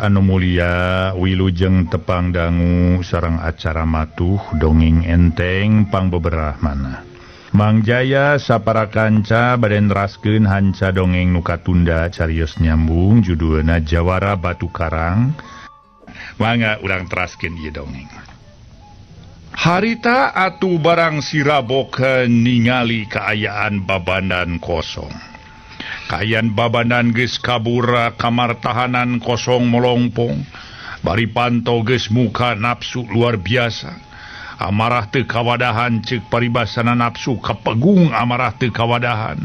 anu mulia, wilujeng tepang dangu sareng acara matuh dongeng enteng pangbeberah manah. Mang Jaya sapara kanca bade neraskeun hanca dongeng nu katunda carios nyambung judulna Jawara Batu Karang. Mangga urang teraskeun ieu dongeng. Harita atuh barang sirabok ningali kaayaan babandan kosong. Kaayaan babandan geus kabur, kamar tahanan kosong molongpong. Bari panto geus muka nafsu luar biasa. Amarah teu kawadahan ceuk paribasana nafsu kapegung amarah teu kawadahan.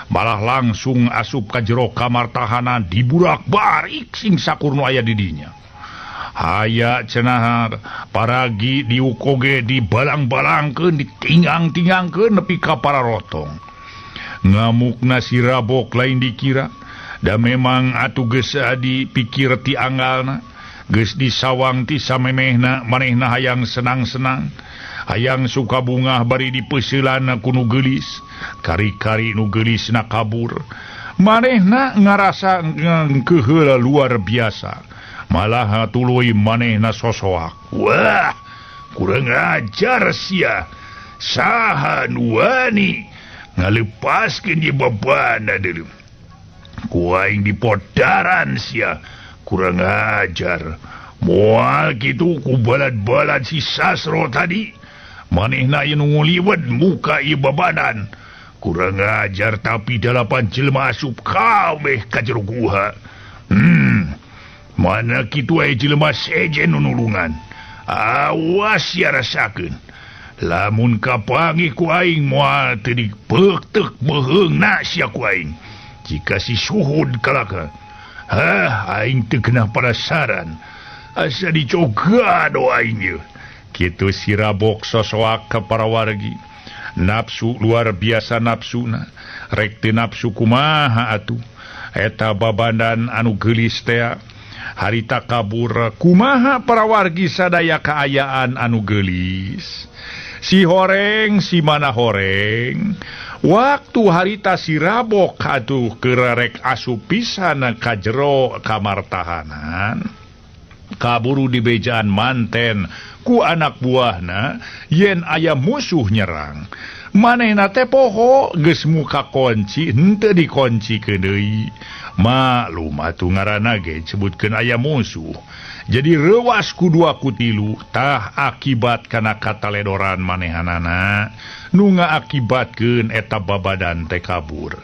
Malah langsung asup ka jero kamar tahanan diburak-barik sing sakur nu aya di dinya. Haya cenah paragi diukoge dibalang-balangkeun ditingang-tingangkeun nepi ka pararotong. Ngamukna si Rabok lain dikira, da memang atuh geus dipikir ti anggalna, geus disawang ti samemehna manehna hayang senang-senang, hayang suka bungah bari dipeuseulana ku nu geulis, kari-kari nu geulisna kabur. Manehna ngarasa ngkeheula luar biasa, malah tuluy manehna sosoak. Wah, kurang ajar sia, saha nu wani ngalepaskeun ieu babana deuleu. Ku aing dipodaran sia, kurang ajar. Moal kitu ku balad-balad si Sasro tadi. Manehna ieu nu nguliwet muka ieu babanan. Kurang ajar tapi 8 jelema asup kabeh ka jero guha. Mana kitu aya jelema sejen nu nulungan. Awas sia rasakeun. Lamun kapanggih ku aing moal teu dipeukeuk beuheungna sia ku aing. Jika si suhud kalaka. Hah, aing teu kena parasaran. Asa dicogado aing ieu. Kitu si Rabok sosoak ka para wargi. Nafsu luar biasa nafsuna. Rek teu nafsu kumaha atuh. Eta babandan anu geulis tea. Harita kabur kumaha para wargi sadaya kaayaan anu geulis. Si horeng si mana horeng. Waktu harita si Rabok atuh kerarek asup pisan ka jero kamar tahanan. Kaburu dibejaan manten ku anak buahna yen aya musuh nyerang. Manehna teh poho geus muka kunci henteu dikoncikeun deui. Maklum atuh ngaranna ge sebutkeun aya musuh. Jadi reuas ku dua ku tilu tah akibat kana kataledoran manehanana nu ngaakibatkeun eta babadan teh kabur.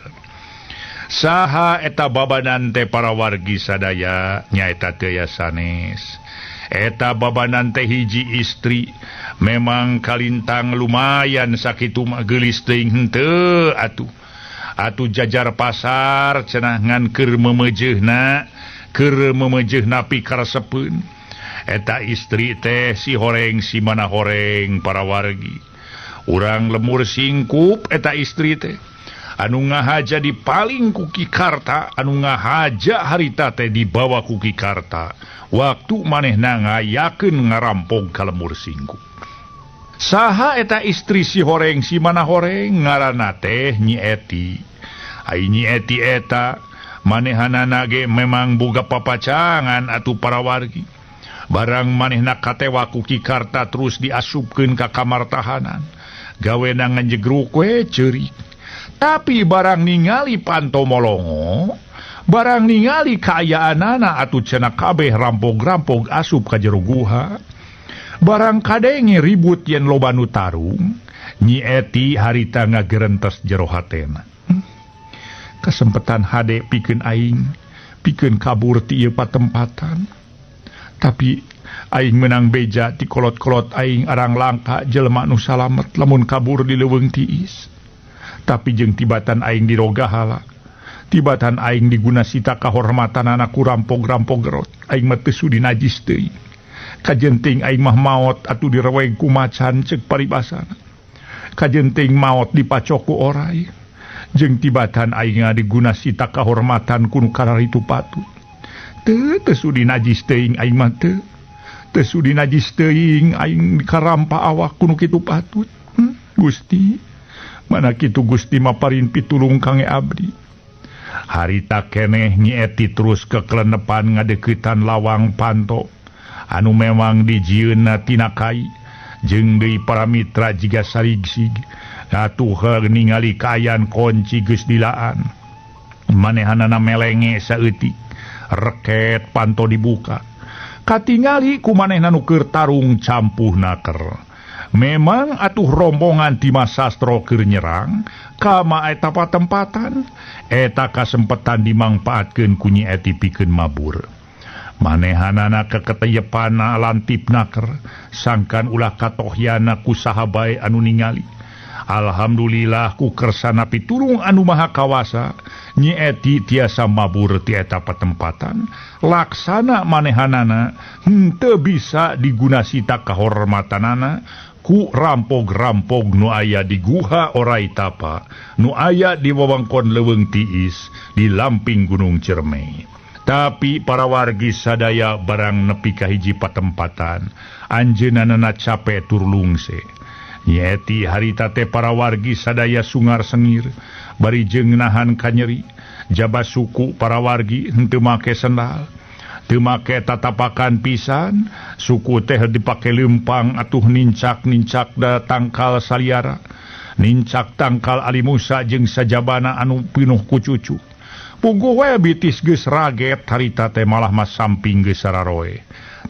Saha eta babadan teh para wargi sadaya nyaeta teu aya sanes. Eta babadan teh hiji istri memang kalintang lumayan sakitu mah geulis teuing henteu atuh. Atuh jajar pasar cenah ngan keur memejeuhna pikaresepeun. Eta istri teh si horeng si mana horeng para wargi. Urang lemur singkup eta istri teh. Anu ngahaja dipaling ku Ki Karta, anu ngahaja harita teh dibawa ku Ki Karta. Waktu manehna ngayakeun ngarampog ka lemur singkup. Saha eta istri si horeng si mana horeng ngaranna teh Nyi Eti. Ai Nyi Eti eta manehanana ge memang boga papacangan atuh para wargi. Barang manehna katewa ku Ki Karta terus diasupkeun ka kamar tahanan. Gawena nganjegruk we ceurik. Tapi barang ningali panto molongo, barang ningali kaayaanana atuh cenah kabeh rampog-rampog asup ka jero guha. Barang kadenge ribut yen loba nu tarung, Nyi Eti harita ngagerentes jero hatena. Kasempetan hade pikeun aing, pikeun kabur ti ieu patempatan. Tapi aing menang beja ti kolot-kolot aing arang langka jelema nu salamet lamun kabur di leuweung tiis. Tapi jeung tibatan aing dirogahala, tibatan aing diguna sita kahormatanana ku rampog-rampog gerot, aing mah teu sudi najis teuing. Kajenting aing mah maot atuh direweg ku macan ceuk paribasana. Kajenting maot dipacok ku orai. Jeung tibatan aing diguna sita kahormatan ku nu kararitu patut. Teu teu sudi najis teuing aing mah teu. Teu sudi najis teuing aing karampa awak ku nu kitu patut. Gusti, mana kitu Gusti maparin pitulung kange abdi. Harita keneh Nyi Eti terus kekelenepan ngadeukeutan lawang panto anu memang dijieunna tina kai jeung deui para mitra jiga sarigsig atuh ningali kaayaan kunci geus dilaan. Manehanana melenge saeutik reket panto dibuka katingali ku manehna nu keur tarung campuh naker. Memang atuh rombongan Dimas Sastro keur nyerang kama eta patempatan eta kasempetan dimangpaatkeun ku Nyi Eti pikeun mabur. Manehanana keketeyepanna lantip naker sangkan ulah katohyana ku saha bae anu ningali. Alhamdulillah ku kersana pitulung anu maha kawasa Nyi Eti tiasa mabur ti eta patempatan laksana manehanana henteu bisa digunasita kahormatanana ku rampog-rampog nu aya di guha Orai Tapa nu aya di wewengkon leuweung tiis di lamping Gunung Ciremai. Tapi para wargi sadaya barang nepi ka hiji patempatan anjeunna cape tur lungse. Nyi Eti harita teh para wargi sadaya sungar sengir bari jeung nahan kanyeri. Jaba suku para wargi henteu make sendal, teu make tatapakan pisan, suku teh dipake leumpang atuh nincak-nincak da tangkal saliara, nincak tangkal Ali Musa jeung sajabana anu pinuh ku cucu. Puguh we bitis geus raget harita teh malah mas samping geus sararoe.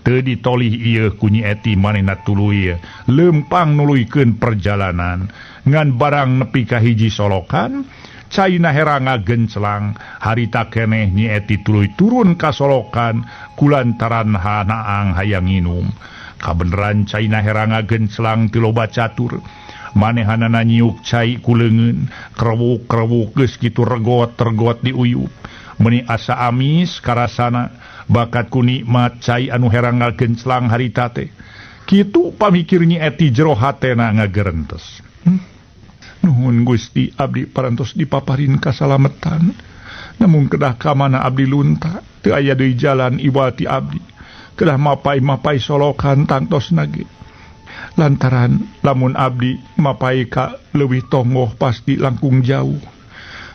Teu ditolih ieu ku Nyi Eti manehna tuluy leumpang nuluykeun perjalanan ngan barang nepi ka hiji solokan caina heranga gencelang harita keneh Nyi Eti tuluy turun ka solokan kulantaran hanaang hayang nginum. Kabeneran caina heranga gencelang ti loba catur manehanana nyiuk cai ku leungeun krewuk-krewuk geus kitu regot-regot diuyup meuni asa amis karasana bakat ku nikmat cai anu heranga gencelang harita teh. Kitu pamikir Nyi Eti jero hatena ngagerentes. Nuhun Gusti abdi parantos dipaparin kasalametan. Namun kedah ka mana abdi lunta teu aya deui jalan iwati abdi. Kedah mapai-mapai solokan tangtos nage. Lantaran lamun abdi mapai ka leuwih tonggoh pasti langkung jauh.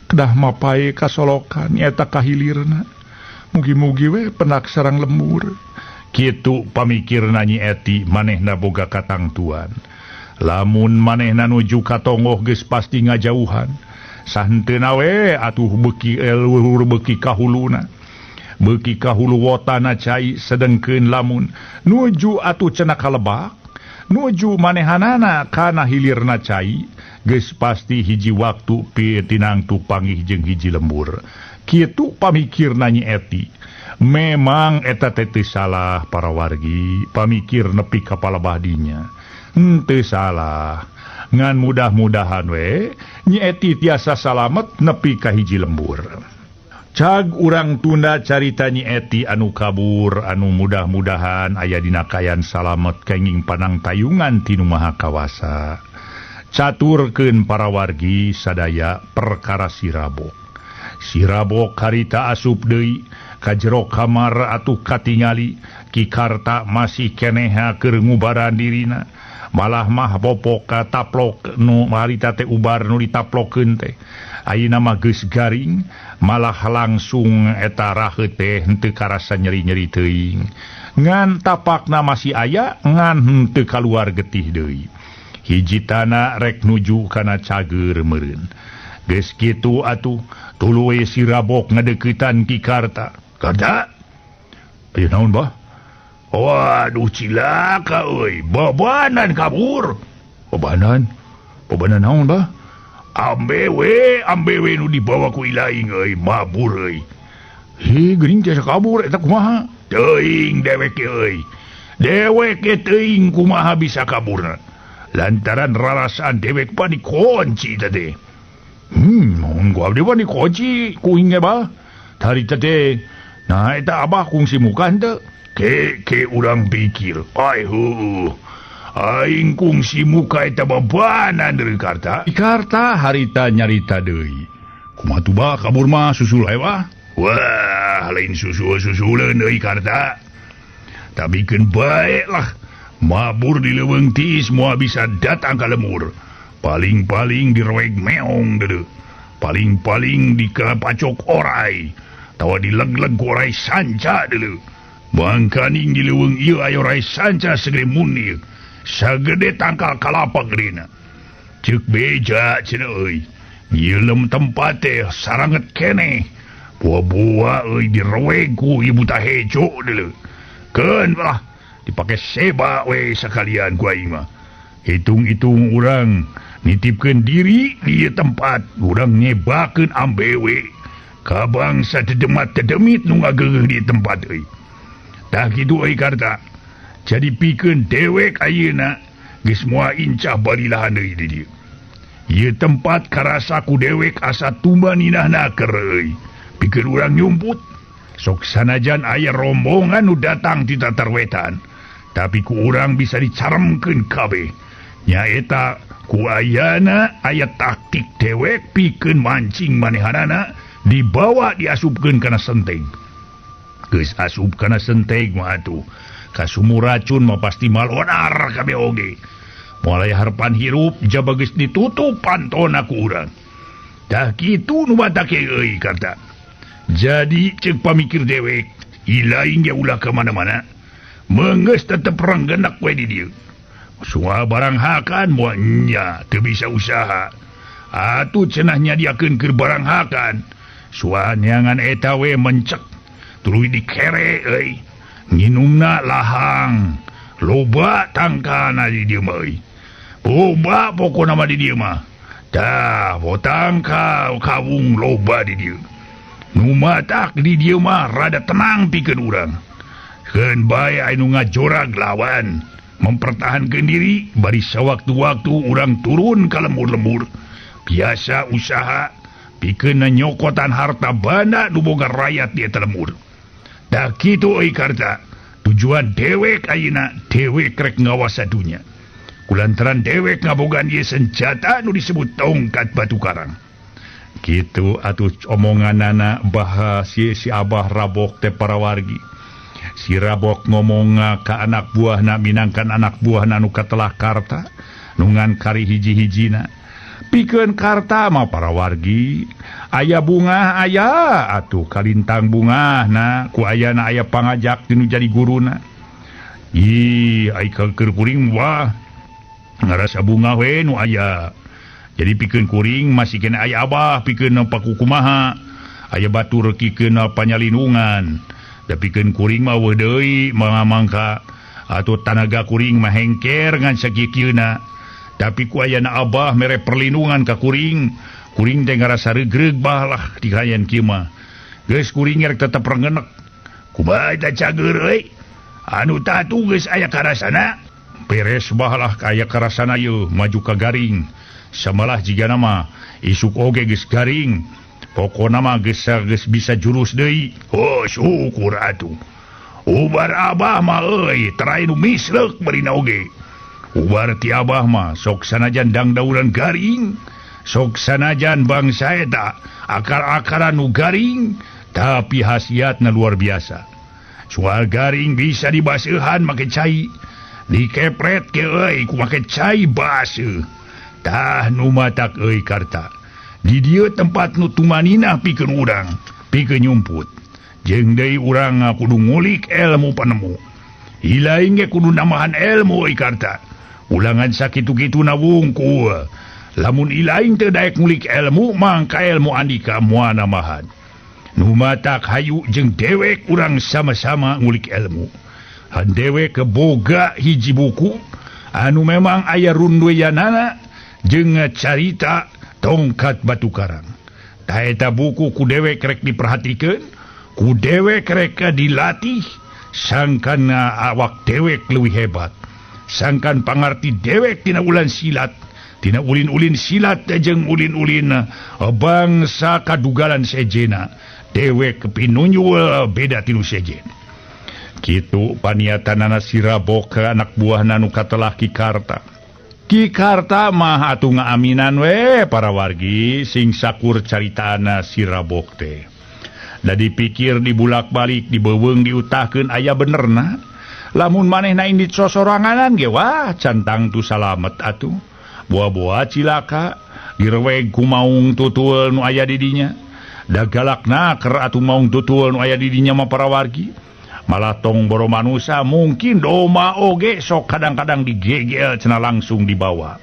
Kedah mapai ka solokan eta kahilirna. Mugi-mugi we penak sarang lembur. Kitu pamikirna Nyi Eti manehna boga katangtuan. Lamun manehna nuju ka tonggoh geus pasti ngajauhan. Sahenteuna we atuh beuki luhur beuki ka huluna. Beuki ka hulu wotana cai sedengkeun lamun nuju atuh cenah kalebak, nuju manehanana kana hilirna cai geus pasti hiji waktu tinangtu panggih jeung hiji lembur. Kitu pamikirna Nyi Eti. Memang eta teh teu salah para wargi, pamikir nepi ka palebahdinya. Henteu salah. Ngan mudah-mudahan we Nyi Eti tiasa salamet nepi ka hiji lembur. Cag urang tunda carita Nyi Eti anu kabur anu mudah-mudahan aya dina kayan salamet kenging panangtayungan ti Nu Maha Kawasa. Caturkeun para wargi sadaya perkara si Rabok. Si Rabok harita asup deui ka jero kamar atuh katingali Ki Karta masih keneha keur ngubaran dirina. Malah mah popok ka taplok nu harita teh ubar nu ditaplokeun teh. Ayeuna mah geus garing malah langsung eta raheut teh henteu karasa nyeri-nyeri teuing. Ngan tapakna masih aya ngan henteu kaluar getih deui. Hiji tana rek nuju kana cager meureun. Geus kitu atuh tuluy si Rabok ngadeuketan Ki Karta. Karta? Aya naon bah? Waduh cilaka euy, babanan kabur. Babanan? Babanan naon bah? Ambewe nu dibawa ku ilaing euy, mabur euy. He, geuning tiasa kabur eta kumaha? Teuing dewek euy. Dewek teuing kumaha bisa kaburna. Lantaran rarasaan dewek pan dikunci teh. Mohon ku abdi pan dikunci kuing ge bah. Harita teh. Nah eta abah kungsi muka henteu. Ke urang pikir. Ai heueuh. Aing kungsi muka eta bebanan deui Karta. Karta harita nyarita deui. Kumaha tuh bah kabur mah susul we bah. Wah, lain susul-susuleun deui Karta. Tapi keun bae lah. Mabur di leuweung tiis moal bisa datang ka lemur. Paling-paling direweg meong deudeuh. Paling-paling dikapacok orai tawa dileg-leg orai sanca deuleu. Mangkaning di leuweung ieu aya orai sanca segede munir, sagede tangkal kalapa gedena. Ceuk beja cenah euy. Ieu tempat teh saranget keneh. Buah-buah euy direweg ku ibu tahejo deuleu. Keun lah dipake seba we sakalian ku aing mah. Hitung-hitung urang nitipkeun diri di tempat, urang nyebakeun ambewe ka bangsa dedemat dedemit nu ngageugeuh di tempat euy. Tah kitu euy Karta. Jadi pikeun dewek ayeuna geus moal incah balilahan deui di dieu. Ieu tempat karasa ku dewek asa tumaninahna keur euy. Pikeun urang nyumput sok sanajan aya rombongan nu datang ti tatar wetan, tapi ku urang bisa dicaremkeun kabeh. Nyaeta ku ayana aya taktik dewek pikeun mancing manehanana dibawa diasupkeun kana senteg. Geus asup kana senteg mah atuh kasumur racun mah pasti malonar kabeh oge. Moal aya harepan hirup jaba geus ditutup pantona ku urang. Tah kitu nu batak euy Karta. Jadi ceuk pamikir dewek ilaing ge ulah ka mana-mana. Meunggeus tetep renggenek we di dieu. Sua barang hakan moal nya teu bisa usaha. Atuh cenah nyadiakeun keur barang hakan. Sua neangan eta we mencek tuluy dikere euy. Nginumna lahang. Loba tangkana di dieu mah euy. Loba pokona mah di dieu mah. Tah, tangka kawung loba di dieu. Nu matak di dieu mah rada tenang pikeun urang. Keun bae anu ngajorag lawan. Mempertahankan diri bari sawaktu-waktu urang turun ka lembur-lembur. Biasa usaha pikeun nyokotan harta banda nu boga rakyat di eta lembur. Tah kitu euy Karta. Tujuan dewek ayeuna dewek rek ngawasa dunya. Kulantaran dewek ngabogaan ieu senjata nu disebut tongkat batu karang. Kitu atuh omonganana bahas si Abah Rabok teh para wargi. Si Rabok ngomong ka anak buahna minangkan anak buahna nu katelah Karta nungan kari hiji-hijina. Pikeun Karta mah para wargi aya bungah aya atuh kalintang bungahna ku ayana aya pangajak tinu jadi guruna. Ih ai keur kuring wah ngarasa bungah we nu aya. Jadi pikeun kuring masih kena aya abah pikeun pakukumaha aya batur kikeun panyalindungan. Da pikeun kuring mah weuh deui mangka atuh tanaga kuring mah hengker ngan sakieu-kieuna. Tapi ku ayana abah mere perlindungan ka kuring, kuring teh ngarasa regreg bah lah dikayan kieu mah. Geus kuring rek tetep rengenek. Kumaha eta cager euy? Anu tatu geus aya karasana. Beres bah lah aya karasana yeuh maju ka garing. Samalah jigana mah isuk oge geus garing. Pokona mah geus bisa jurus deui. Oh syukur atuh. Ubar abah mah euy terae nu misleuk barina oge. Ubar ti abah mah sok sanajan dangdauran garing, sok sanajan bangsa eta akar-akaran nu garing, tapi khasiatna luar biasa. Soal garing bisa dibaseuhan make cai, dikepret ke euy ku make cai baseuh. Tah nu matak euy Karta. Di dieu tempat nu tumaninah pikeun urang, pikeun nyumput. Jeung deui urang kudu ngulik ilmu panemu. Ilaing ge kudu nambahan ilmu euy Karta. Ulangan sakitu-kituna wungkul. Lamun ilaing teu daek ngulik ilmu, mangka ilmu andika moal nambahan. Nu matak hayu jeung dewek urang sama-sama ngulik ilmu. Han dewek keboga hiji buku anu memang aya runduyanana jeung carita tongkat batu karang. Tah eta buku ku dewek rek diperhatikeun, ku dewek rek dilatih, sangkan awak dewek leuwih hebat. Sangkan pangarti dewek tina ulan silat, tina ulin-ulin silat jeung ulin-ulin bangsa kadugalan sejena. Dewek pinunyul beda tinu sejen. Kitu paniatanana si Rabok ka anak buahna nu katelah Ki Karta. Ki Karta mah atuh ngaaminan we para wargi sing sakur caritana si Rabok teh. Da dipikir dibulak-balik dibeuweung diutahkeun aya benerna. Lamun manehna indit sosoranganan ge wah cantang tu salamet atuh. Buah-buah cilaka Direweg ku maung tutul nu aya di dinya. Da galakna keur atuh maung tutul nu aya di dinya mah para wargi. Malah tong boro manusa mungkin domba oge sok kadang-kadang digegel cenah langsung dibawa.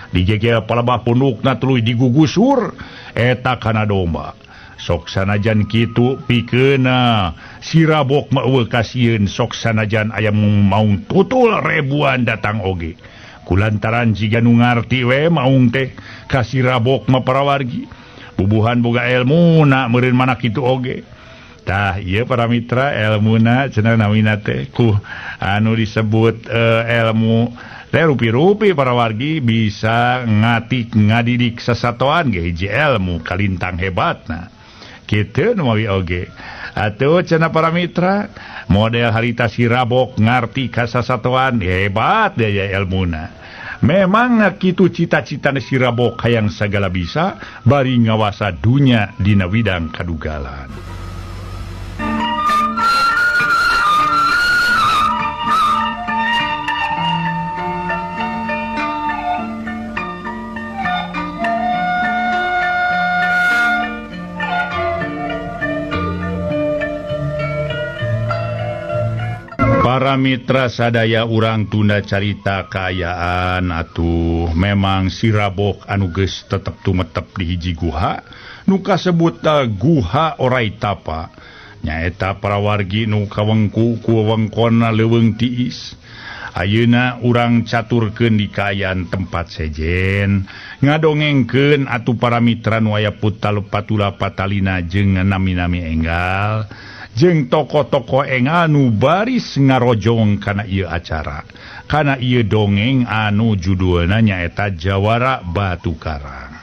Digegel palebah pundukna tuluy digugusur eta kana domba. Sok sanajan kitu pikeuna si Rabok mah eueuh kasieun sok sanajan aya maung tutul ribuan datang oge. Kulantaran jiga nu ngarti we maung teh ka si Rabok mah para wargi. Bubuhan boga elmuna meureun mana kitu oge. Tah ieu para mitra elmuna cenah namina teh ku anu disebut elmu teh rupi-rupi para wargi bisa ngatik ngadidik sasatoan ge hiji elmu kalintang hebatna. Kitu nu mawi oge. Atuh cenah para mitra model harita si Rabok ngarti ka sasatoan hebat daya elmuna. Memang kitu cita-citana si Rabok hayang sagala bisa bari ngawasa dunya dina widang kadugalan. Para mitra sadaya urang tunda carita kaayaan atuh memang si Rabok anu geus tetep tumetep di hiji guha nu kasebut guha Orai Tapa nyaeta para wargi nu kawengku ku wewengkonna leuweung tiis. Ayeuna urang caturkeun di kaayaan tempat sejen ngadongengkeun atuh para mitra nu aya putal patula patalina jeung nami-nami enggal jeung tokoh-tokoh engal nu baris ngarojong kana ieu acara kana ieu dongeng anu judulna nyaeta Jawara Batu Karang.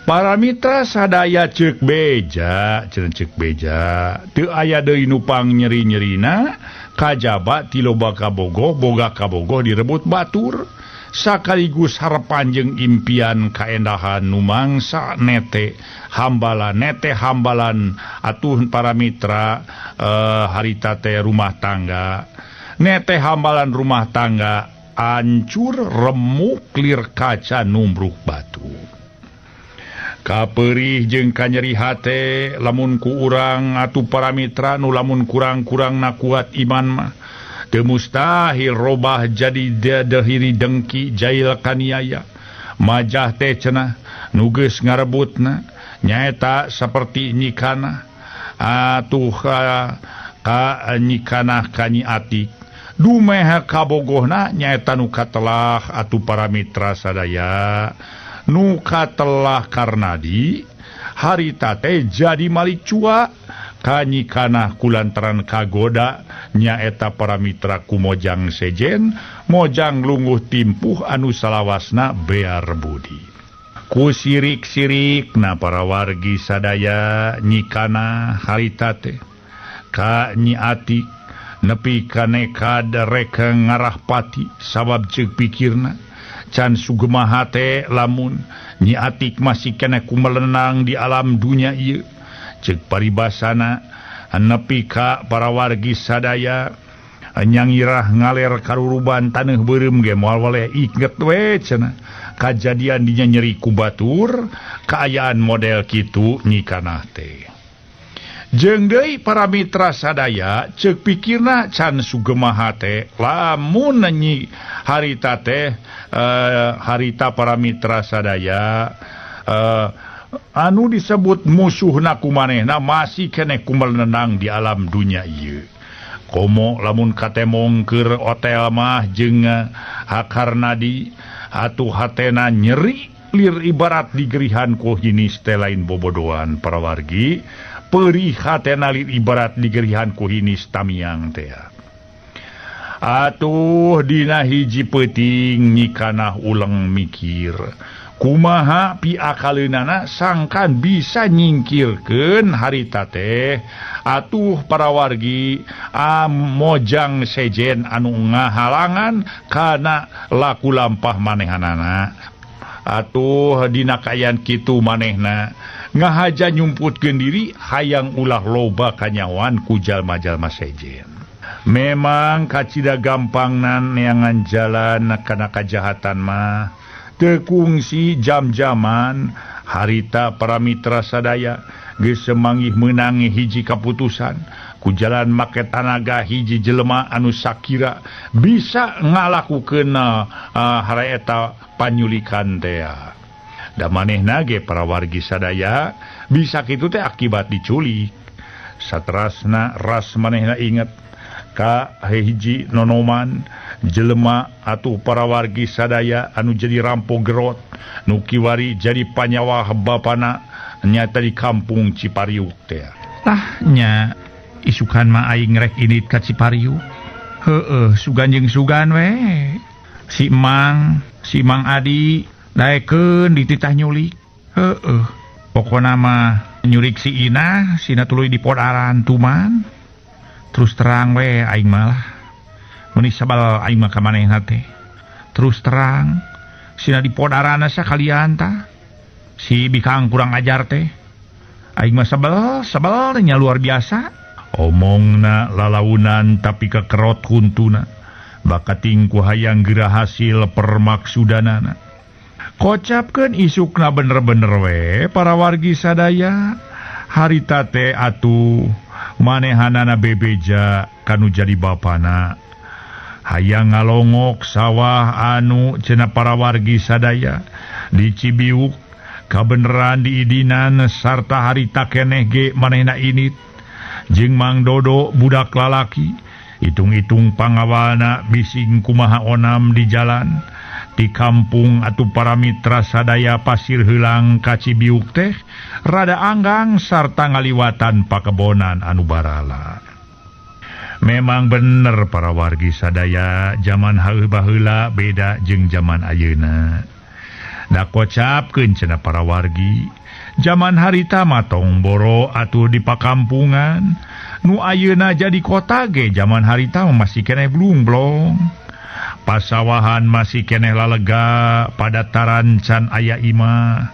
Para mitra sadaya ceuk beja cenah ceuk beja teu aya deui nu pang nyeri-nyerina kajaba ti loba kabogoh boga kabogoh direbut batur sakaligus harepan jeung impian kaendahan nu mangsa nete hambalan atuh para mitra harita teh rumah tangga nete hambalan rumah tangga ancur remuk lir kaca numbruk batu. Kaperih jeung kanyeri hate lamun ku urang atuh para mitra nu lamun kurang-kurang na kuat iman mah teu mustahil robah jadi dehiri dengki jail kaniaya. Majah teh cenah nu geus ngarebutna nyaeta saperti nyikana atuh ka nyikana ka Nyi Atik dumeh kabogohna nyaeta nu katelah atuh para mitra sadaya nu katelah Karnadi harita teh jadi malicua kanyikanah kulantaran kagoda nyaeta para mitra ku mojang sejen mojang lungguh timpuh anu salawasna bear budi. Ku sirik-sirikna para wargi sadaya nyikana harita teh ka Nyi Atik nepi ka nekad rek ngarah pati sabab ceuk pikirna can sugema hate lamun Nyi Atik masih keneh kumelenang di alam dunya ieu. Ceuk paribasana nepi ka para wargi sadaya nyangirah ngaler karuruban taneuh beureum ge moal waleh inget we cenah kajadian dinya nyeri ku batur kaayaan model kitu nyikanah teh. Jeung deui para mitra sadaya ceuk pikirna can sugema hate lamun nyi harita teh harita para mitra sadaya anu disebut musuhna ku manehna masih keneh kumelenang di alam dunya ieu. Komo lamun katemong keur otel mah jeung Hakarnadi atuh hatena nyeri lir ibarat digerihan ku hinis teh lain bobodoan para wargi perih hatena lir ibarat digerihan ku hinis tamiang teh. Atuh dina hiji peuting nyikanah uleng mikir kumaha piakaleunana sangkan bisa nyingkirkeun harita teh atuh para wargi mojang sejen anu ngahalangan kana laku lampah manehanana. Atuh dina kaayaan kitu manehna ngahaja nyumputkeun diri hayang ulah loba kanyawan ku jalma-jalma sejen. Memang kacida gampangna neangan jalan kana kajahatan mah Teu kungsi jam-jaman harita para mitra sadaya geus semanggih meunangi hiji kaputusan ku jalan make tanaga hiji jelema anu sakira bisa ngalakukeun hareta panyulikan teh. Da manehna ge para wargi sadaya bisa kitu teh akibat diculik. Satrasna ras manehna inget ka hiji nonoman jelema atuh para wargi sadaya anu jadi rampok gerot nu kiwari jadi panyawah bapana nyata di kampung Cipariuk teh. Tah nya isukan mah aing rek init ka Cipariuk. Heueuh sugan jeung sugan we. Si Mang Adi daekeun dititah nyulik. Heueuh pokona mah nyulik si Inah sina tuluy dipodaran tuman. Terus terang we aing malah meuni sabal aing mah ka manehna teh. Terus terang sina dipodarana sakalian tah. Si bikang kurang ajar teh. Aing mah sebel nya luar biasa. Omongna lalaunan tapi kekerot huntuna. Bakating ku hayang geura hasil permaksudanana. Kocapkeun isukna bener-bener we para wargi sadaya. Harita teh atuh manehanana bebeja kanu jadi bapana. Hayang ngalongok sawah anu cenah para wargi sadaya di Cibiuk kabeneran diidinan sarta harita keneh ge manehna init jeung Mang Dodo budak lalaki hitung-hitung pangawalna bising kumaha onam di jalan di kampung atuh para mitra sadaya Pasir Heulang ka Cibiuk teh rada anggang sarta ngaliwatan pakebonan anu barala. Memang bener para wargi sadaya zaman heuh baheula beda jeung zaman ayeuna. Da kocapkeun cenah para wargi zaman harita mah tong boro atuh di pakampungan nu ayeuna jadi kota ge zaman harita masih keneh blung-blong. Pasawahan masih keneh lalega padataran can aya imah.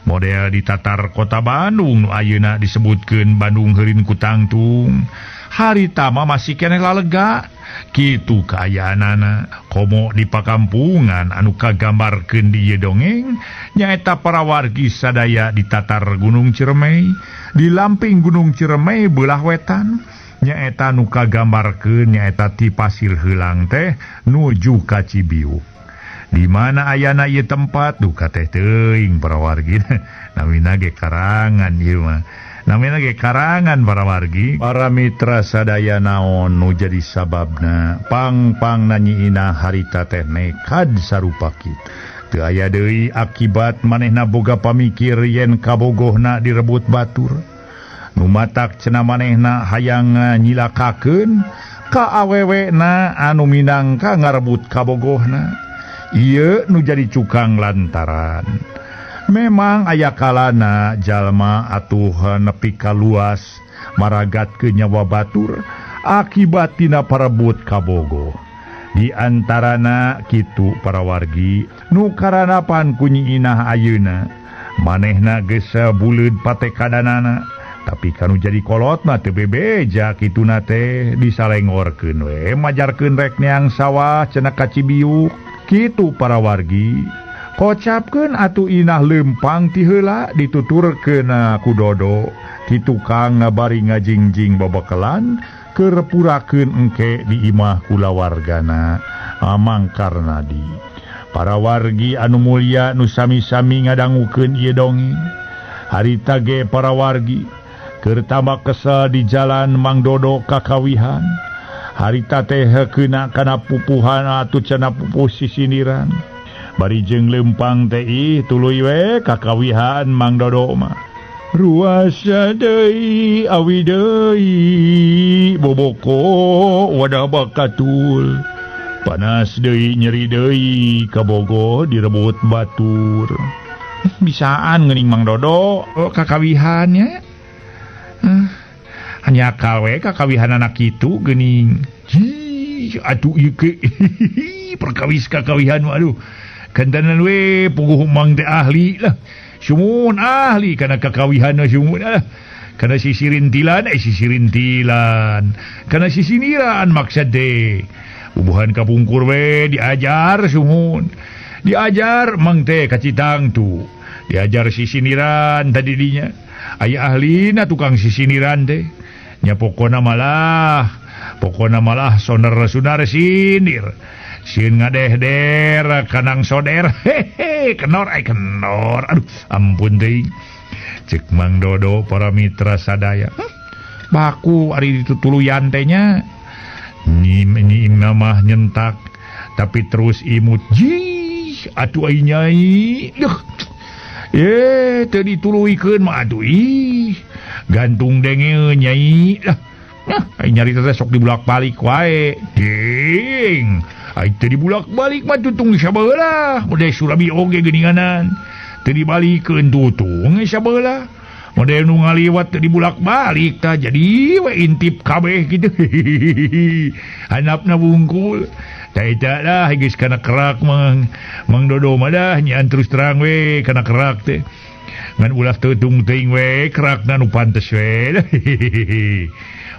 Model di tatar kota Bandung nu ayeuna disebutkeun Bandung heurin ku tangtung. Harita mah masih keneh lalega. Kitu kaayaanana komo di pakampungan anu kagambarkeun di ieu dongeng nyaeta para wargi sadaya di tatar Gunung Ciremai, di lamping Gunung Ciremai beulah wetan nyaeta nu kagambarkeun nyaeta ti Pasir Heulang teh nuju ka Cibiuk. Di mana ayana ieu tempat duka teh teuing para wargi. Namina ge karangan ieu mah. Namina ge karangan para wargi. Para mitra sadaya naon nu jadi sababna pang-pang Nyi Inah harita teh nekad sarupa kitu. Teu aya deui akibat manehna boga pamikir yen kabogohna direbut batur. Nu matak cenah manehna hayang nyilakakeun ka awewena anu minangka ngarebut kabogohna. Ieu nu jadi cukang lantaran memang aya kalana jalma atuh nepi ka luas maragat ke nyawa batur akibat tina parebut kabogoh. Di antarana kitu para wargi nu karanapan ku Nyi Inah ayeuna manehna geus buleud patekadanana tapi kanu jadi kolot mah teu bebeja kituna teh disalengorkeun we majarkeun rek neang sawah cenah ka Cibiuk. Kitu para wargi. Kocapkeun atuh Inah lempang ti heula dituturkeun ku Dodo ti tukang bari ngajingjing babekelan keur purakeun engke di imah kulawargana Amang Karnadi. Para wargi anu mulya nu sami-sami ngadangukeun ieu dongeng. Harita ge para wargi keur tambah kesel di jalan Mang Dodo kakawihan. Harita teh keuna kana pupuhan atuh cenah pupuh sisindiran. Bari jeung lempang teh ih tuluy we kakawihan Mang Dodo mah. Ruasa deui awi deui boboko wadah bakatul. Panas deui nyeri deui kabogo direbut batur. Bisaan geuning Mang Dodo kakawihan nya. Hanya kawe kakawihan anak kitu geuning. Hi atuh ieu ke perkawis kakawihan aduh. Kantenan we puguh Mang teh ahli lah. Sumun ahli kana kakawihan sumun lah. Kana sisirintilan sisirintilan. Kana sisiniran maksud teh. Ubuhan kapungkur we diajar sumun. Diajar mang teh ka Citangtu. Diajar sisiniran tadi dinya. Aya ahlina tukang sisiniran teh. Nya pokona malah soner sunar sinir. Sieun ngadehder kanang soder. Hehe, kenor ai kenor. Aduh, ampun teuing. Cek Mang Dodo para mitra sadaya. Baku ari ditutuluyan teh nya. Nyi mah nyentak tapi terus imut. Jih, atuh ai nyai. Duh. Teu dituluykeun mah atuh ih. Gantung denge nyai lah. Nah, ai nyarita teh sok dibulak-balik wae. Ding. Ai teu dibulak-balik mah tutung sabelah. Model Surabi oge geuninganan. Teu dibalikeun tutung sabelah. Model nu ngaliwat teu dibulak-balik tah jadi we intip kabeh kitu. Handapna bungkul. Tah eta lah geus kana kerak Mang Dodo mah dah nyian terus terang we kana kerak teh. Ngan ulah teutung teuing we kerakna nu pantes we.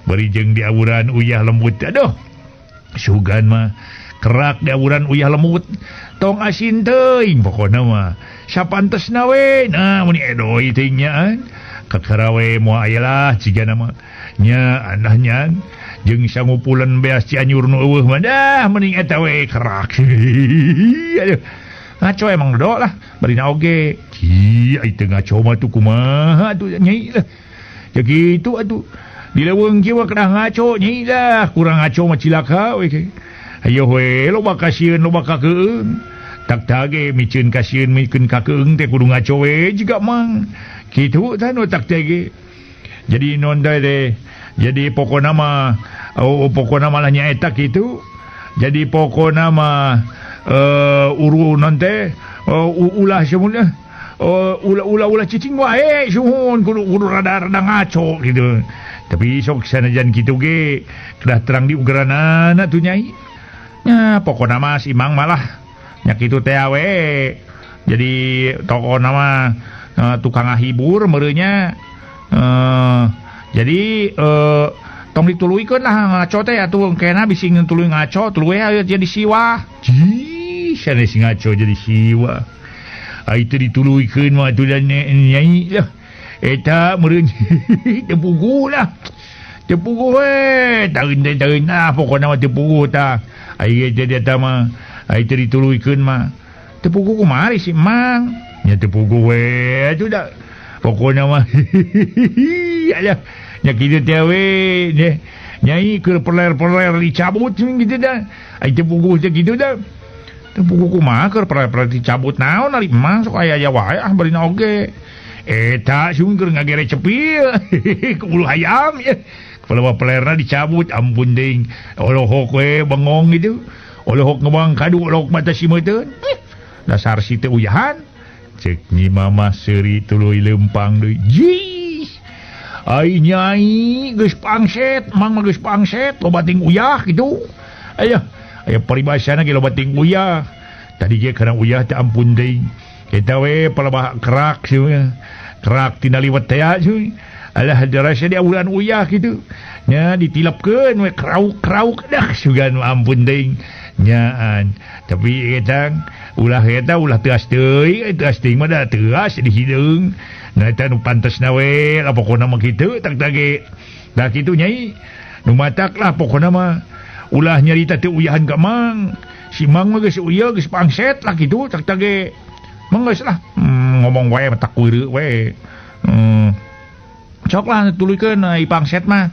Bari jeung diawuran uyah lembut. Aduh. Sugan mah kerak diawuran uyah lembut. Tong asin teuing pokona mah. Sapantesna we. Nah mun edoi teuing nya. Kakara we moal aya lah cigana mah. Nya anah nya jeung sangupulan beas Cianjur nu eueuh mah dah mending eta we kerak. Aduh. Ngaco emang Dodo lah barina oge. Ki ai teu ngaco mah tuh kumaha atuh nyai lah. Ya kitu atuh. Di leuweung kieu mah kedah ngaco nyai lah, kurang ngaco mah cilaka we. Ayo we loba kasieun loba kakeung. Tak tage miceun kasieun mikeun kakeung teh kudu ngaco we jiga mang. Kitu tah nu tak tage. Jadi non teh jadi pokona mah oh pokona malah nyaeta kitu. Jadi pokona mah urunan teh ulah semuanya ulah cicing wae suhun kudu rada-rada ngaco gitu. Tapi sok sanajan kitu ge kedah terang diugeranana tuh nyai. Nya pokona mah si Mang malah nya kitu teh we. Jadi tokona mah tukang ngahibur meureunnya. Jadi tong dituluykeun lah ngaco teh atuh engkena bisi tuluy ngaco tuluy we jadi siwah. Jih, sanes ngaco jadi siwah. Ai teu dituluykeun mah atuh nyai lah. Eta meureun teu puguh lah. Teu puguh we, taeun lah pokona mah teu puguh tah. Ai jadi eta mah ai teu dituluykeun mah. Teu puguh kumaha si Mang? Nya teu puguh we atuh da. Pokona mah alah nya kitu teh we nyai keur perler-perler dicabut gitu dah. Ai teu puguh teh kitu dah. Teu puguh kumaha keur perler-perler dicabut naon ari Mang sok aya-aya wae ah barina oge. Eta sung keur ngagere cepil ku bulu hayam ya. Kalau pelerna dicabut ampun deing. Olohok we bengong gitu. Olohok ngebang kadu olohok mata simeuteun. Dasar si teu uyahan. Cek nyi mama seuri tuluy leumpang deui. Jih. Ai nyai geus pangset, Mang mah geus pangset, loba ting uyah kitu. Aya, aya paribasana ge loba ting uyah. Tadi ge kana uyah teh ampun deui. Eta we palebah kerak sieun. Kerak tina liwet teh sieun. Alah darasa diawuran uyah kitu. Nya ditilapkeun we krauk-krauk dah sugan ampun deui. Nyaan. Tapi eta ulah teas teuing, teas teuing mah da teas di hideung. Nah eta nu pantesna we lah pokona mah kitu tak tage. Da kitu nyai. Nu matak lah pokona mah ulah nyarita teu uyahan ka Mang. Si Mang mah geus uyah geus pangset lah kitu tak tage. Mang geus lah ngomong wae tak kureuk we. Sok lah tuluykeun ai pangset mah.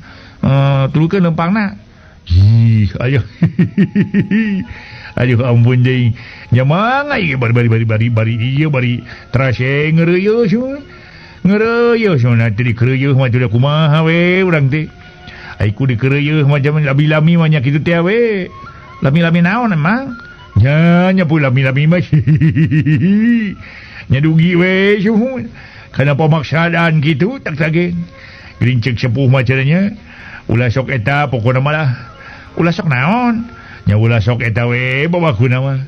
Tuluykeun leumpangna. Ih, ayo. Aduh ampun deui. Nya Mang ai bari ieu bari terase ngeureuyeun sun. Ngeureuyeun sun teh dikereuyeun mah teu kumaha we urang teh. Ai ku dikereuyeun mah jaman lami-lami mah nya kitu teh we. Lami-lami naon emang? Nya nya pun lami-lami mah. Nya dugi we suhun. Kana pamaksadaan kitu tak tage. Geuning ceuk sepuh mah cenah. Ulah sok eta pokona malah ulah sok naon nya ulah sok eta we babakuna mah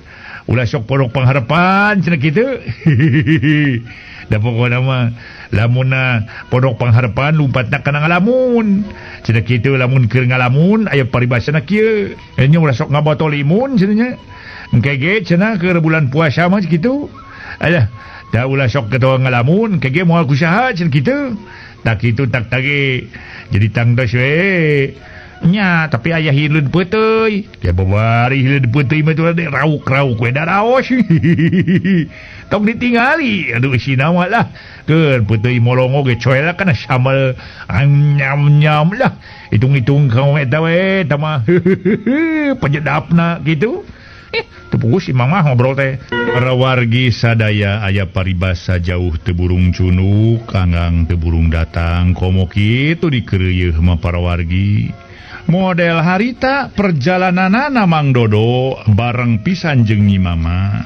ulah sok pondok pangharapan cenah kitu. Da pokona mah lamunna pondok pangharapan lumpatna kana ngalamun cenah kitu. Lamun keur ngalamun aya paribasana kieu nya ulah sok ngabotol limun cenah nya. Engke ge cenah keur bulan puasa mah kitu. Alah, da ulah sok ketua ngalamun, engke ge moal ku saha cenah kitu. Tak kitu tak tage. Jadi tangtos we. Nya, tapi aya hileud peuteuy. Ya babari hileud peuteuy mah tuh rauk-rauk we daraos. Tong ditingali, aduh isina mah lah. Keur peuteuy molongo ge coel kana sambal nyam-nyam lah. Hitung-hitung kaum eta we eta mah penyedapna gitu. Teu pugus si Mang mah ngobrol teh. Para wargi sadaya aya paribasa jauh teu burung cunuk, anggang teu burung datang, komo kitu dikeureuyeeh mah para wargi. Model harita perjalananana Mang Dodo bareng pisan jeung Nyi Mama.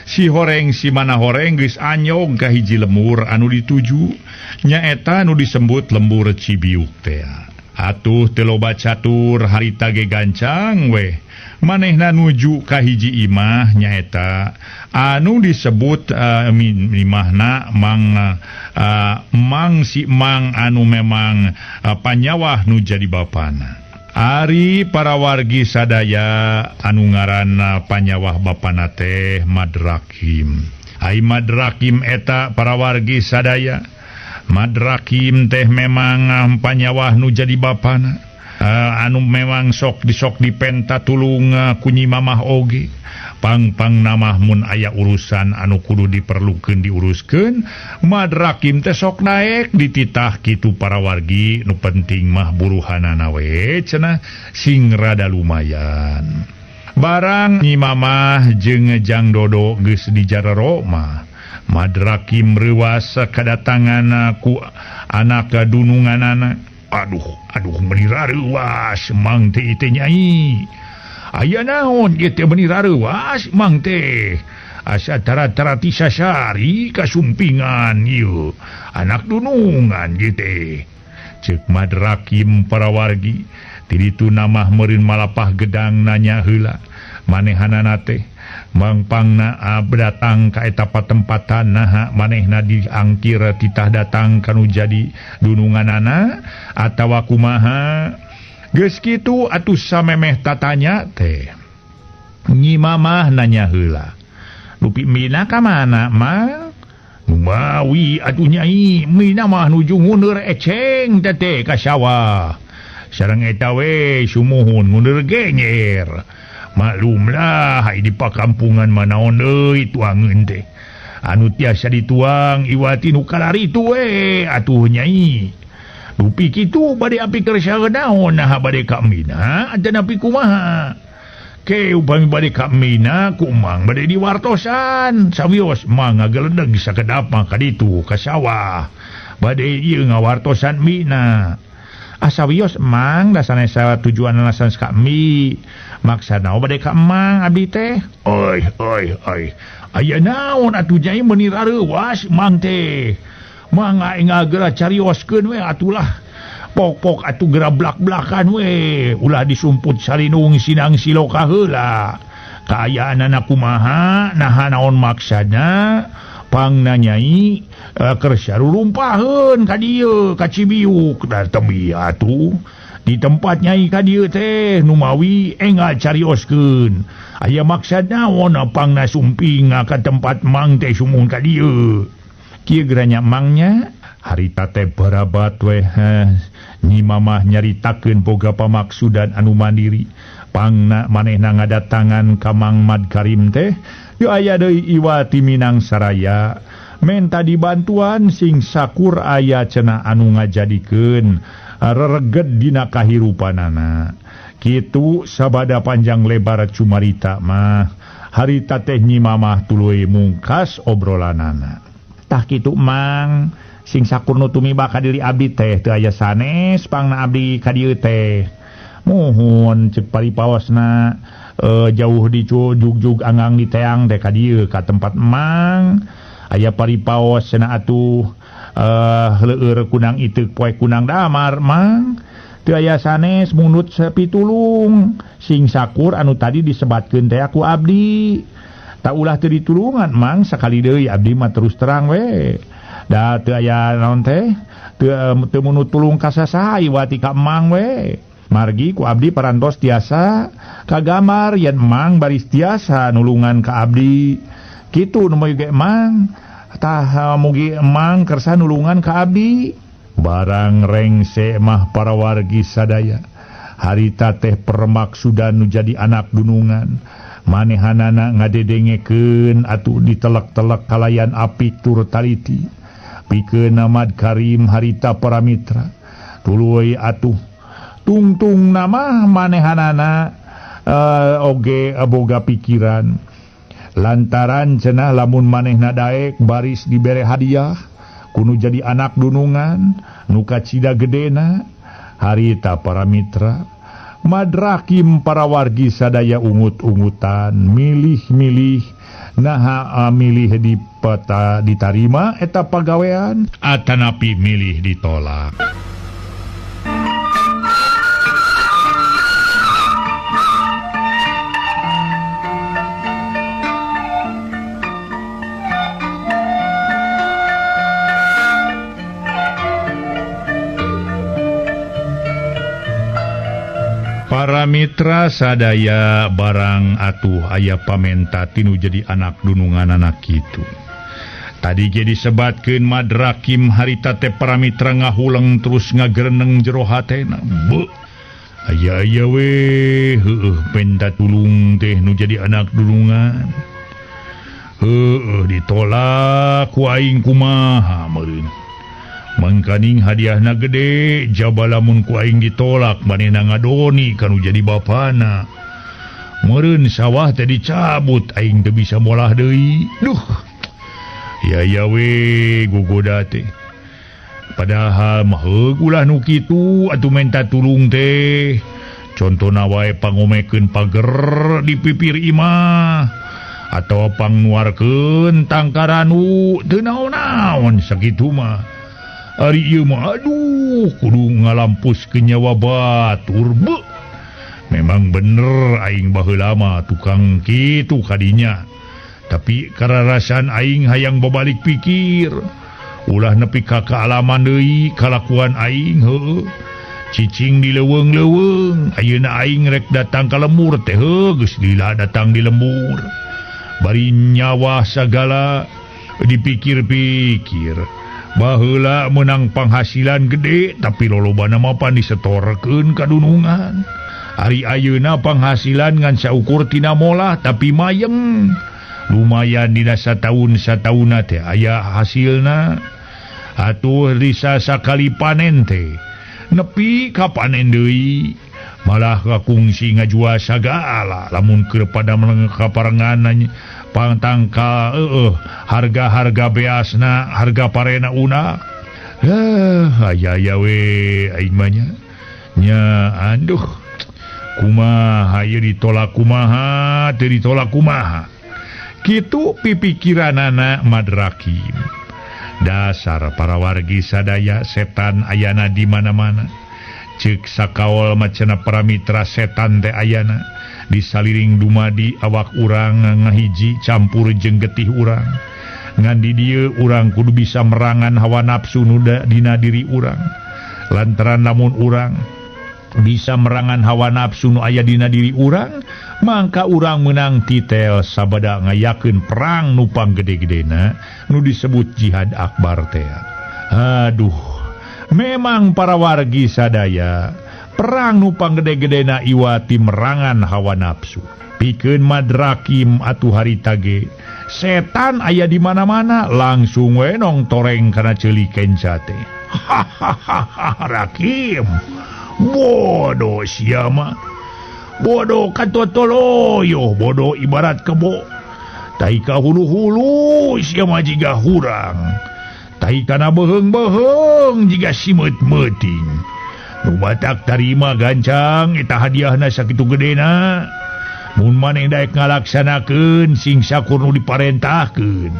Si horeng si mana horeng geus anyog ka hiji lemur anu dituju, nyaeta anu disebut lembur Cibiuk teh. Atuh teu loba catur harita ge gancang weh. Manehna nuju ka hiji imah nyaeta anu disebut imahna Mang Mang si Mang anu memang panyawah nu jadi bapana. Ari para wargi sadaya anu ngaranna panyawah bapana teh Madrakim. Ai Madrakim eta para wargi sadaya. Madrakim teh memang panyawah nu jadi bapana. Anu memang sok disok dipenta tulung ku Nyi Mamah oge. Pang-pang namah mun aya urusan anu kudu diperlukeun diuruskeun, Madrakim teh sok naek dititah kitu para wargi nu penting mah buruhanana we cenah sing rada lumayan. Barang Nyi Mamah jeung Jang Dodo geus dijarero mah, Madrakim reuwas kadatangan ku anak dununganana. Aduh, aduh meuni rareuwas Mang teh teh nyai. Aya naon ieu teh meuni rareuwas Mang teh. Asa tara-tara ti sasari kasumpingan ieu. Anak dunungan ieu teh. Ceuk Madrakim para wargi, ti ditu namah meureun malapah gedang nanya heula. Manehanana teh mangpangna datang ka eta patempatan naha manehna diangkir titah datang kanu jadi dununganana atawa kumaha. Geus kitu atuh samemeh tatanya teh Nyi Mamah nanya heula, "Dupi Mina ka mana, Mang?" "Numawi atuh nyai, Mina mah nuju nguneur eceng teh ka sawah. Sareng eta we sumuhun nguneur genyer. Maklumlah hai di pakampungan manaon deui tuangeun teh. Anu tiasa dituang iwati nu kalaritu we atuh nyai. Dupi kitu bade api kersa naon naha bade ka Mina atanapi kumaha? Ke upami bade ka Mina ku Mang bade diwartosan sawios Mang ngageledeg sakedap mah ka ditu ka sawah. Bade ieu ngawartosan Mina. Asawios Mang da sanes tujuan alasan ka mi. Maksana bade ka Mang abdi teh. Oi oi oi. Aya naon atuh nyai meuni rareuwas Mang teh. Mang aing geura carioskeun we atulah. Pok-pok atuh geura blak-blakan we. Ulah disumput salinung sinang siloka heula. Kaayaanana kumaha naha naon maksana pangna nyai kersa rurumpaheun ka dieu ka Cibiuk da tembi atuh. Di tempat nyai ka dieu teh numawi enggal carioskeun. Aya maksad naon pangna sumping ka tempat Mang teh sumuhun ka dieu. Kieu geura nya Mangnya harita teh barabat we Nyi Mamah nyaritakeun boga pamaksudan anu mandiri. Pangna manehna ngadatangan ka Mang Mad Karim teh yo aya deui iwati Minang Saraya menta dibantuan sing sakur aya cenah anu ngajadikeun rereged dina kahirupanana. Kitu sabada panjang lebar cumarita mah harita teh Nyi Mamah tuluy mungkas obrolanana. Tah kitu Mang sing sakur nu tumiba ka diri abdi teh teu aya sanes pangna abdi ka dieu teh. Muhun ceuk paripaosna jauh di jugjug anggang di teang teh ka dieu ka tempat Mang. Aya paripaos cenah atuh leueur kunang iteuk poe kunang damar Mang. Teu aya sanes munut sapitulung sing sakur anu tadi disebatkeun teh ku abdi. Tak ulah teu ditulungan Mang sakali deui abdi mah terus terang we. Da teu aya naon teh teu munut tulung ka sasaha iwati ka Mang we. Margi ku abdi parantos tiasa kagamar yen emang baris tiasa nulungan ka abdi. Kitu nu moy ge emang tah mugi emang kersa nulungan ka abdi. Barang rengse mah para wargi sadaya. Harita teh permaksudan nu jadi anak dunungan. Manehanana ngadedengekeun atuh ditelek-telek kalayan apik tur taliti. Pikeun Ahmad Karim harita para mitra. Tuluy atuh tungtung nama manehanana oge boga pikiran. Lantaran cenah lamun manehna daek baris dibere hadiah kudu jadi anak dunungan nu kacida gedena. Harita para mitra Madrakim para wargi sadaya ungut-ungutan milih-milih naha milih di peta ditarima eta pagawean atanapi milih ditolak. Para mitra sadaya barang atuh aya pamenta tinu jadi anak dunungan anak kitu. Tadi ge disebatkeun Madrakim harita teh para mitra ngahuleng terus ngagereneng jero hatena. Beuh. Aya-aya we heueuh penta tulung teh nu jadi anak dunungan. Heueuh ditolak ku aing kumaha meureun. Mangkaning hadiahna gede jaba lamun ku aing ditolak manehna ngadoni kanu jadi bapana. Meureun sawah teh dicabut aing teu bisa molah deui. Duh. Ya ya we gogoda teh. Padahal mah heug ulah nu kitu atuh menta tulung teh. Contona wae pangomekeun pager di pipir imah atawa pangnuarkeun tangkaranu teu naon-naon sakitu mah. Ari ieu mah aduh kudu ngalampuskeun nyawa batur beuh. Memang bener aing baheula mah tukang kitu kadinya. Tapi kararasan aing hayang babalik pikir. Ulah nepi ka kaalaman deui kalakuan aing heueuh. Cicing di leuweung-leuweung ayeuna aing rek datang ka lembur teh heuh geus lila datang di lembur. Bari nyawa sagala dipikir-pikir. Baheula menang penghasilan gede tapi lolobana mah pan disetorkeun ka dunungan. Ari ayeuna penghasilan ngan saukur tina molah tapi mayeng. Lumayan dina sataun sataunna teh aya hasilna. Atuh risa sakali panen teh nepi ka panen deui. Malah kakungsi ngajual sagala lamun keur pada kaparengan pangtangka harga-harga beasna harga parena una. Aya aya we aing mah nya. Nya aduh kumaha ieu ditolak kumaha teu ditolak kumaha. Kitu pipikiranana Madrakim. Dasar para wargi sadaya setan ayana di mana-mana. Ceuk sakaol macana para mitra setan teh ayana disaliring dumadi awak urang ngahiji campur jeung getih urang. Ngan di dieu urang kudu bisa merangan hawa nafsu nu dina diri urang. Lantaran lamun urang bisa merangan hawa nafsu nu aya dina diri urang, mangka urang menang titel sabada ngayakeun perang nu panggede-gedena nu disebut jihad akbar teh. Aduh. Memang para wargi sadaya perang nu panggede-gedena iwati merangan hawa nafsu. Pikeun Madrakim atuh harita ge setan aya di mana-mana langsung we nong toreng kana ceuli kenca teh. Hahaha Rakim. Bodoh sia mah. Bodoh katotoloyo, bodoh ibarat kebo. Tai ka hulu-hulu sia mah jiga hurang. Tai kana beheung-beheung jiga simeut meuting. Nu batak tarima gancang eta hadiahna sakitu gedena. Mun maneh daek ngalaksanakeun sing sakur nu diparentahkeun.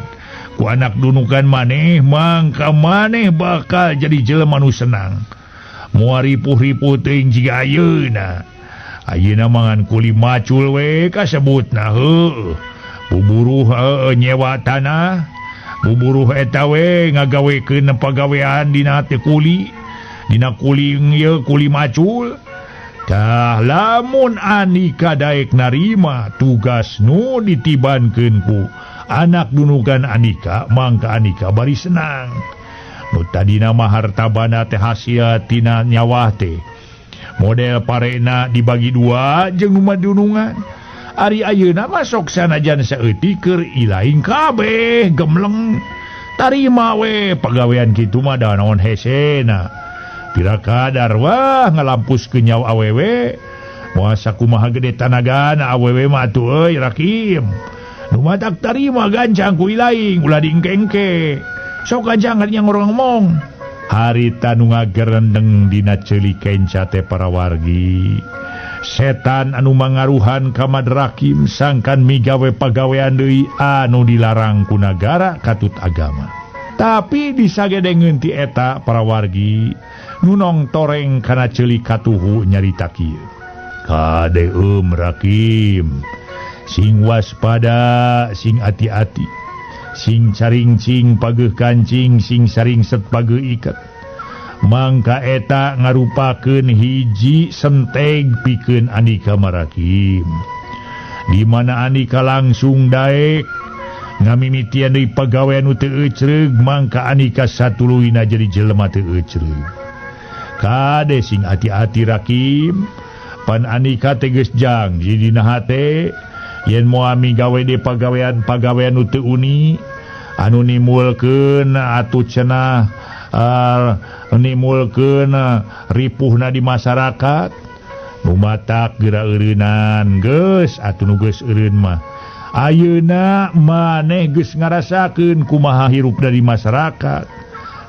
Ku anak dunukan maneh mangka maneh bakal jadi jelema nu senang. Moal ripuh-ripuh teuing jiga ayeuna. Ayeuna mangan kuli macul we kasebutna heueuh. Buburuh nyewa tanah. Buburuh eta we ngagawekeun pagawean dina teh kuli. Dina kuli ieu kuli macul. Tah lamun Anika daek narima tugas nu ditibankeun ku anak dunugan Anika, mangka Anika bari senang. Nu tadina mah harta banda teh hasil tina nyawa teh. Model parena dibagi dua jeung nu madunungan. Ari ayeuna mah sok sanajan saeutik keur ilaing kabeh gemleng. Tarima we pagawean kitu mah da naon hesena. Pira kadar wah ngalampuskeun nyawa awewe. Moal sakumaha gede tanagana awewe mah atuh euy Rakim. Nu matak tarima gancang ku ilaing ulah diengke-engke. Sok gancang yang ngomong. Harita nu ngagerendeng dina ceuli kenca teh para wargi. Setan anu mangaruhan ka Madrakim sangkan migawe pagawean deui anu dilarang ku nagara katut agama. Tapi disagedengeun ti eta para wargi nu nongtoreng kana ceuli katuhu nyarita kieu. Kade Rakim, sing waspada, sing ati-ati, sing caringcing pageuh kancing, sing saringset pageuh iket. Mangka eta ngarupakeun hiji senteg pikeun Andika Marakim. Di mana Andika langsung daek ngamimitian deui pagawean nu teu ecreug, mangka Andika satuluyna jadi jelema teu ecreug. Kade sing ati-ati Rakim, pan Andika teh geus jangji dina hate yen moal migawe deui pagawean-pagawean nu teu uni anu nimulkeun atuh cenah nimulkeun ripuhna di masyarakat. Nu matak geura eureunnan geus atuh nu geus eureun mah ayeuna maneh geus ngarasakeun kumaha hirup dari masyarakat.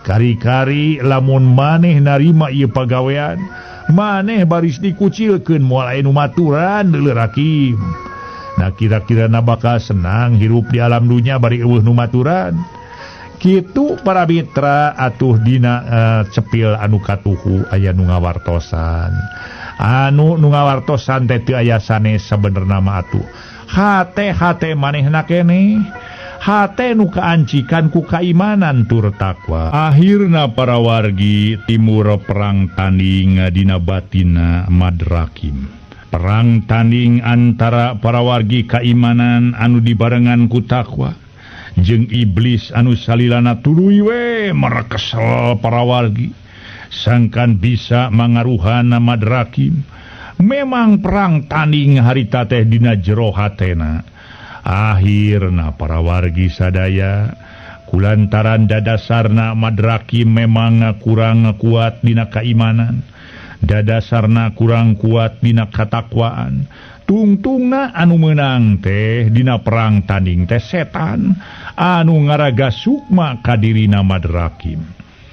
Kari-kari lamun maneh narima ieu pagawean, maneh baris dikucilkeun moal aya nu maturan deuleu Rakim. Nah kira-kira na bakal senang hirup di alam dunya bari eueuh nu maturan. Kitu para mitra atuh dina cepil anu katuhu aya nu ngawartosan. Anu nu ngawartosan teh teu aya sanes sabenerna mah atuh. Hate-hate manehna keneh, hate nu kaancikan ku kaimanan tur takwa. Akhirna para wargi timur perang tanding dina batina Madrakim. Perang tanding antara para wargi kaimanan anu dibarengan ku takwa jeung iblis anu salilana tuluy we merekesel para wargi sangkan bisa mangaruhana Madrakim. Memang perang tanding harita teh dina jero hatena. Akhirna para wargi sadaya kulantaran dadasarna Madrakim memang kurang kuat dina kaimanan, dadasarna kurang kuat dina katakwaan. Tungtungna anu meunang teh dina perang tanding teh setan anu ngaraga sukma kadirina Madrakim.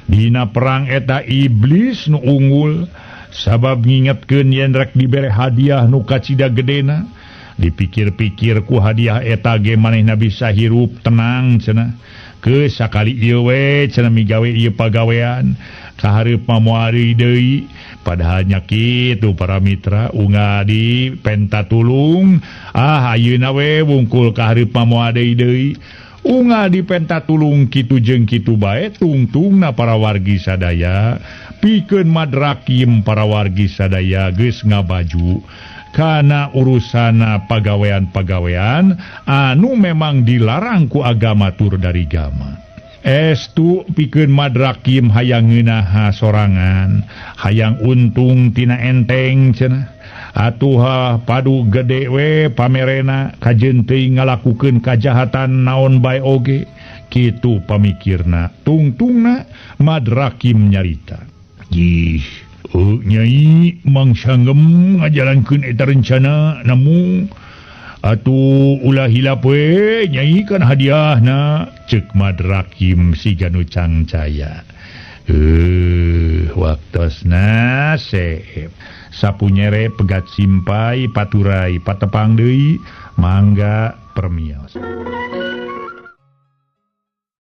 Dina perang eta iblis nu unggul sabab ngingetkeun yen rek dibere hadiah nu kacida gedena. Dipikir-pikir ku hadiah eta ge manehna bisa hirup tenang cenah. Ke sakali ieu we cenah migawe ieu pagawean kahareup mah moal deui. Padahal nya kitu para mitra unga di penta tulung, ah ayeuna we wungkul kahareup mah moal deui. Unga di penta tulung kitu jeung kitu bae tungtungna para wargi sadaya pikeun Madrakim para wargi sadaya geus ngabaju kana urusana pagawean-pagawean anu memang dilarang ku agama tur dari gama. Estu pikeun Madrakim hayang ngeunaha sorangan, hayang untung tina enteng cenah. Atuh padu gede we pamerena kajeun teuing ngalakukeun kajahatan naon bae oge kitu pamikirna. Tungtungna Madrakim nyarita. Ih, nyai Mang Sanggem ngajalankeun eta rencana namun atuh ulah hilap we nyai kan hadiahna ceuk Madrakim siga nu cangcaya. Waktosna seep sapu nyere pegat simpai paturai patepang deui mangga permios.